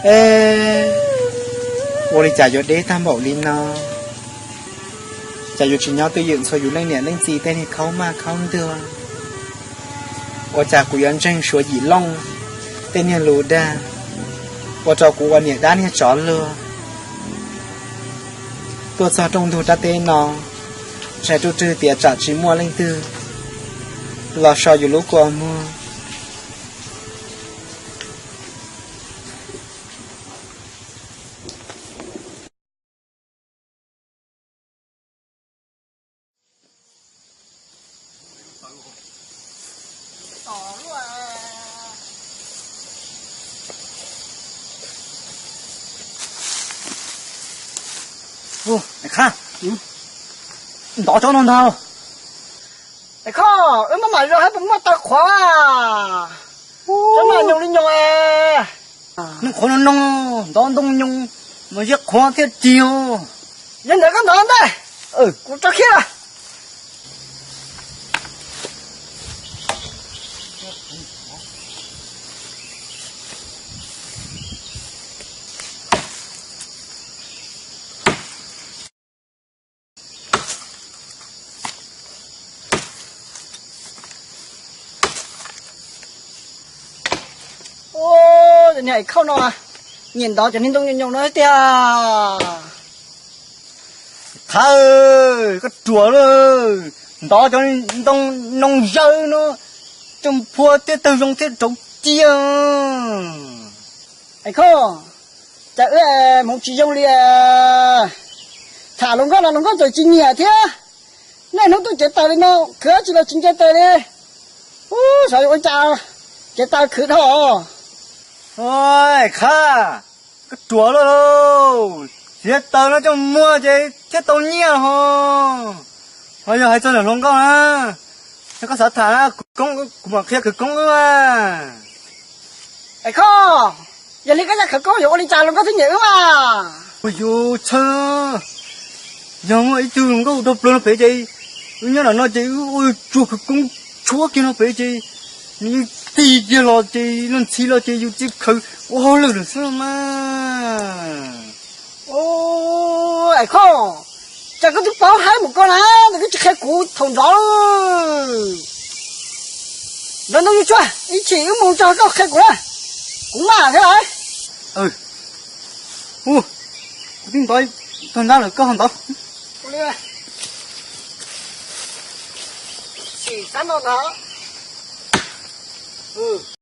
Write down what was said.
E, ua li cas yuav deb tag npaum li no? Cas yuav tsis nyob twj ywm ntxhua yus leej niam leej txiv tej niag khaub maj khaub ntuag? Ua cas kuv yuav ntseeg Suav Yim Looj tej niag lus dag, ua rau kuv ua niam dab niag tsov luag? Tuaj txog rooj ntug rab teb no, ntshai ruaj rwg tias tsam tsis muaj leej twg los so yus lub kua muag. Khab, ntov cov no ntag. Khab, wb maj mam zoo hab puas muaj tau qhuav? Cov no nyoos li nyoos. Nws qhuav no no, ntov ntoo nyoos mas yeej qhuav thiaj rig. Yog ntawd koj ntov ntej, kuv rov khiab los. Ua, niag Am Khauj no nyiam ntov cov niag ntoo nyoos no tiag. Thawj, koj ruam lawm, ntov cov ntoo noo zawg no, coj phua thiaj tawg zoo thiaj rauv cia. Am Khauj, cas wb hmoov tsis zoo li. Tham hluas nkauj los hluas nkauj txawm tsis nyiam thiab. Niaj hnub tuaj cev taws li no, khwv dab tsi los tsis nce taws li. Ub, xyov yuav ua cas, cev taws khwv dhau. Am Khab, koj ruam lawm, txiav taws no coj muag ces thiaj tau nyiaj ho. Ho yog hais txog ntawm hluas nkauj na, yog koj xav tham na, khawv koob, kuv mam qhia khawv koob wb mas. Am Khauj, yog li koj yog khawv koob yuav ua li cas hluas nkauj thiaj nyiam wb mas? Ua yus txhawj, yog muaj ib tug hluas nkauj dhau plaws no pem ces wb nyob nram no ces wb ua tsuag khawv koob tshuab kiag no pem ces nws yeej tig kiag los ces luag ntxhi los ces yus txiav khawv ua hauj lwm lawm xwb los mas. Am Khauj, cas koj twb paub haib mus koj na, ntawm koj tsis qhia kuv thaum nrov. Nrov ntoo yuav tsuag, ib chim wb mus tso koj qhia kuv na, kuv maj thiab lawm. Ub, kuv twb ntov tag nrab lawm koj ho ntov. Sim xav no ntag.